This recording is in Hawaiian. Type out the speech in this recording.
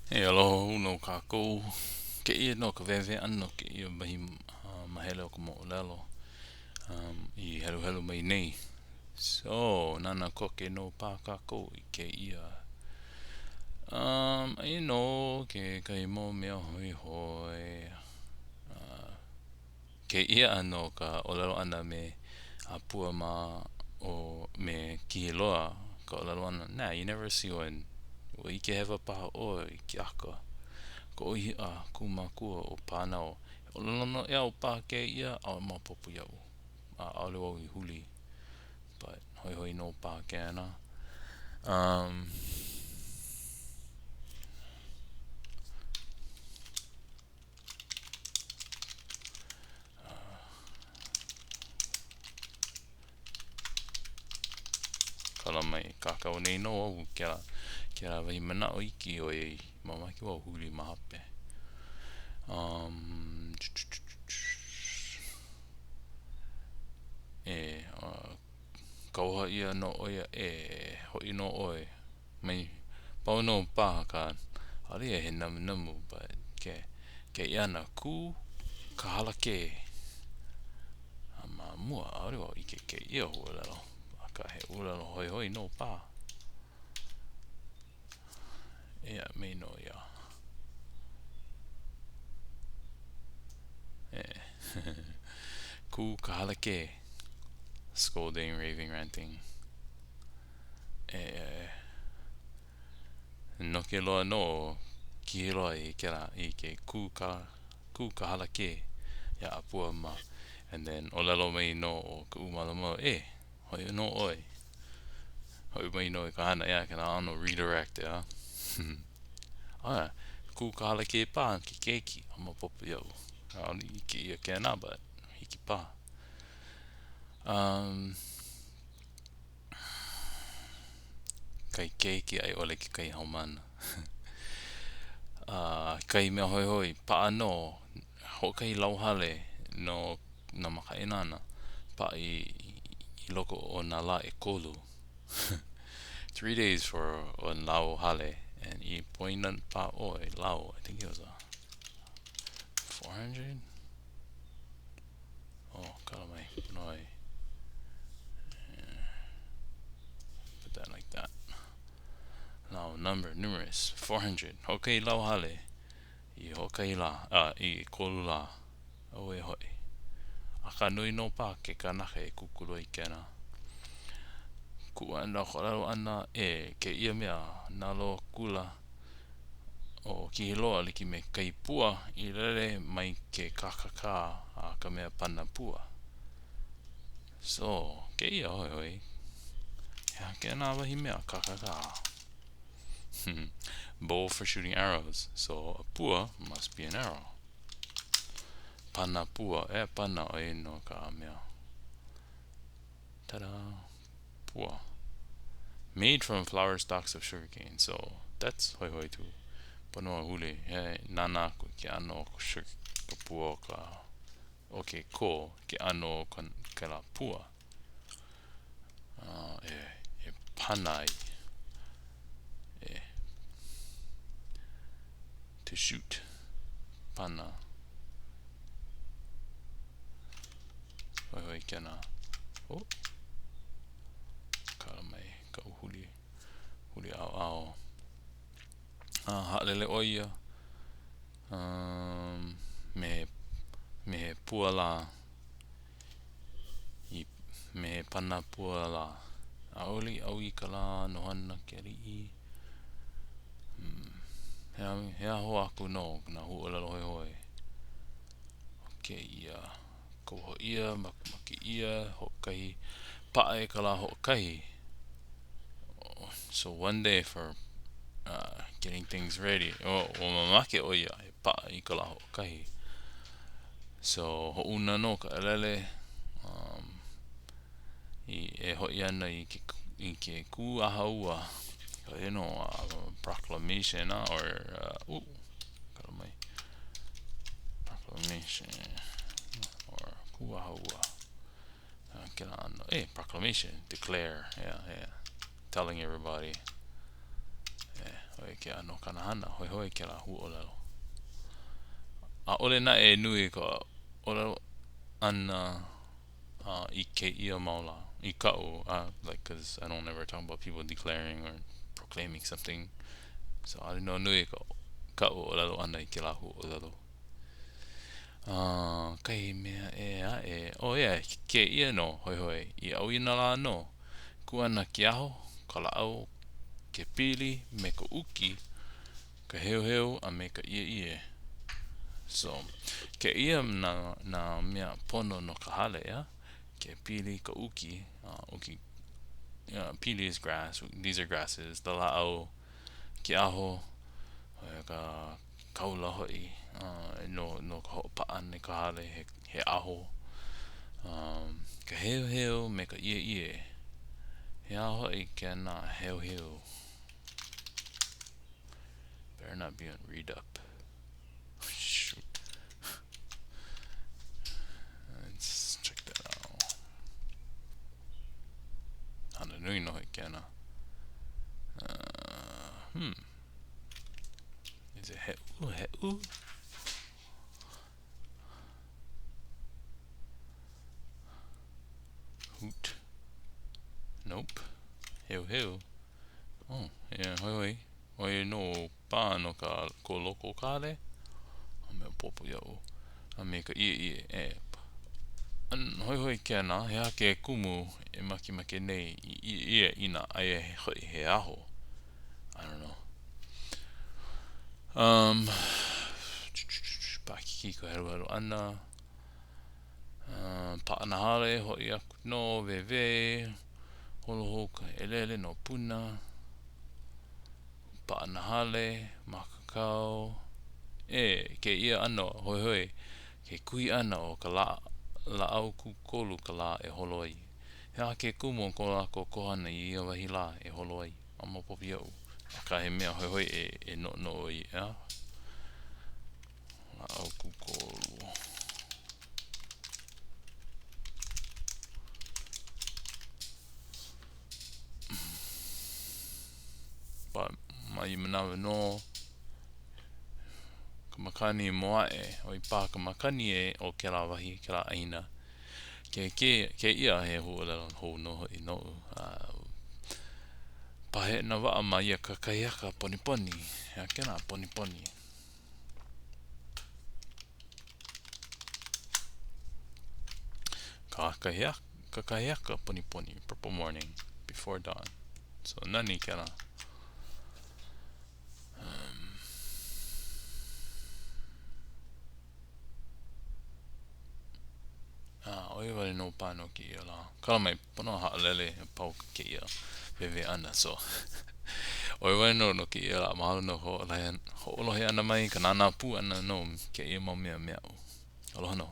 E aloha hou nō kākou. Kēia nō ka wēwē ʻana o kēia wahi mahele o ka moʻolelo um, i heluhelu mai nei. So, nānā koke nō paha kākou i kēia. Um, aia nō kekahi mau mea hoihoi. Uh, kēia ʻano o ka ʻōlelo ʻana me ʻĀpua mā o me Kihiloa ka ʻōlelo ʻana, Nah, you never see one. Ua ʻike hewa paha ʻoe i ke aka. Ka ʻōhiʻa kū mākua o Pānau. He ʻōlelo noʻeau paha kēia, ʻaʻole maopopo iaʻu. A ʻaʻole wau i huli. But hoihoi nō paha kēnā. Um, Kala mai kākau nei nō au kēlā, kēlā wahi manaʻo iki ʻoiai mamake wau huli ma hope. Um, e uh, kauoha ʻia nō ʻo ia e hoʻi nō ʻoe. Mai pau nō paha ka ʻaʻole ia he namunamu but ke kēia ʻana kū ka halakē. A ma mua ʻaʻole wau ʻike kēia huaʻōlelo akā he ʻōlelo hoihoi nō paha. Eia mei nō ia. E kū ka halakē. Scolding, raving, ranting. E noke loa nō ʻo Kihiloa i kēlā i ke kū ka kū ka halakē iā ʻĀpua mā. And then ʻōlelo mai nō ʻo Kaʻūmalamalu, E, hoʻi nō ʻoe. Hoʻi mai nō i ka hana, yeah, kēlā ʻano redirect, yeah. Ah, kū ka halakē paha ke keiki, a maopopo iaʻu. ʻAʻole ʻike ʻia kēnā, but hiki paha. Um, Kahi keiki a i ʻole kekahi haumāna. A kahi mea hoihoi, paʻa nō, hoʻokahi lauhale no nā makaʻāinana, paʻa i, i loko o nā lā ʻekolu. Three days for one lauhale and i poina paha ʻoe, lau, I think it was a 400? Oh, kala mai, noi. Put that like that. Lau number, numerous, 400. Hoʻokahi lauhale i hoʻokahi lā, uh, i ʻekolu lā. ʻAuē hoʻi. Akā nui nō paha ke kanaka e kūkulu ai kēnā. Kuʻu ʻana, ka ʻōlelo ʻana, e, kēia mea, nalo akula ʻo Kihiloa like me kahi pua i lele mai ke kakakā a ka mea pana pua. So, kēia hoihoi, he aha kēnā wahi mea kakakā? Bow for shooting arrows. So, a pua must be an arrow. Pana pua, e pana ʻo ia nō ka mea. Ta-da! Pua. Made from flower stalks of sugarcane. So, that's hoihoi too. Pono a huli, he nānā aku i ke ʻano o ka sugar, ka pua o ka, o ke kō, ke ʻano o ka, kēlā pua. Uh, e, e pana ai. E, to shoot. Pana. Hoihoi kēnā. Oh. Kala mai kaʻu huli, huli ʻaoʻao. A haʻalele ʻo ia um, me, me he pua lā. I, me he pana pua lā. ʻAʻole i ʻau i ka lā noho ana ke aliʻi. Hmm. He, he aho aku nō nā huaʻōlelo hoihoi o kēia. Kauoha ʻia, makemake ʻia, hoʻokahi, paʻa i ka lā hoʻokahi. So one day for uh, getting things ready. Oh, ua mamake ʻo ia e paʻa i ka lā hoʻokahi. So, hoʻouna nō ka ʻelele um, i, e hoʻi ana i ke, i ke kū ʻaha ua. Ka you know, uh, proclamation uh, or uh, ooh, kala mai. Proclamation or kū ʻaha ua. Uh, kēlā ʻano. Eh, proclamation, declare, yeah, yeah. Telling everybody. Eh, ʻO ia ke ʻano o kāna hana, hoihoi kēlā huaʻōlelo. ʻAʻole naʻe nui ka ʻōlelo ʻana uh, i kēia mau lā. I kaʻu, uh, like, cause I don't ever talk about people declaring or proclaiming something. So, ʻaʻole nō nui ka, kaʻu ʻōlelo ʻana i kēlā huaʻōlelo. Uh, kahi mea ʻē aʻe, oh yeah, kēia nō, hoihoi, i ʻauinalā nō. Kū ana ke aho, ka lāʻau, ke pili, me ka uki, ka heuheu, a me ka ʻieʻie. So, kēia nā, nā mea pono no ka hale, ʻeā? Ke pili, ka uki, uh, uki, uh, pili is grass, these are grasses, the lāʻau, ke aho, ka kaula hoʻi, no, no ka hoʻopaʻa ʻana i ka hale, he, he aho, um, ka heuheu me ka ʻieʻie. He aha hoʻi kēnā heuheu? Better not be on read up. Shoot. Let's check that out. Hana nui nō hoʻi kēnā. Uh, hmm. Is it heʻu? Heʻu? Hoot. Nope. Heu heu. Oh, yeah, hoihoi. ʻO ia nō pā no ka ko loko o ka hale. A maopopo iaʻu. A me ka ʻieʻie. E. Hoihoi kēnā, he aha ke kumu e makemake nei i ʻieʻie inā aia hoʻi he aho. I don't know. Um, paʻakikī ka heluhelu ʻana. Um, paʻa nā hale, hoʻi aku nō, wēwē, holo hou ka ʻelele no Puna. Paʻa nā hale, mākaukau. E, kēia ʻano, hoihoi, ke kuhi ʻana ʻo ka lā, lāʻau kūkolu ka lā e holo ai. He aha ke kumu o ko lākou koho ʻana i ia wahi lā e holo ai? A maopopo iaʻu, akā he mea hoihoi e, e noʻonoʻo ai, ʻeā? Lāʻau kūkolu. But ma ia manawa nō, ka makani Moaʻe, ʻoi paha ka makani e o kēlā wahi, kēlā ʻāina. Ke, ke, kēia he huaʻōlelo hou nō hoʻi noʻu. Uh, paheʻe nā waʻa ma ia kakahiaka poniponi. He aha kēlā poniponi? Kakahiaka, kakahiaka poniponi, purple morning, before dawn. So nani kēlā. Um, A, ʻo ia wale nō paha no kēia lā. Kala mai, pono a haʻalele a pau kēia wēwē ʻana, so ʻo ia wale nō no kēia lā. Mahalo no ka hoʻolohe ʻana mai, ka nānā pū ʻana no kēia mau mea me aʻu. Aloha nō.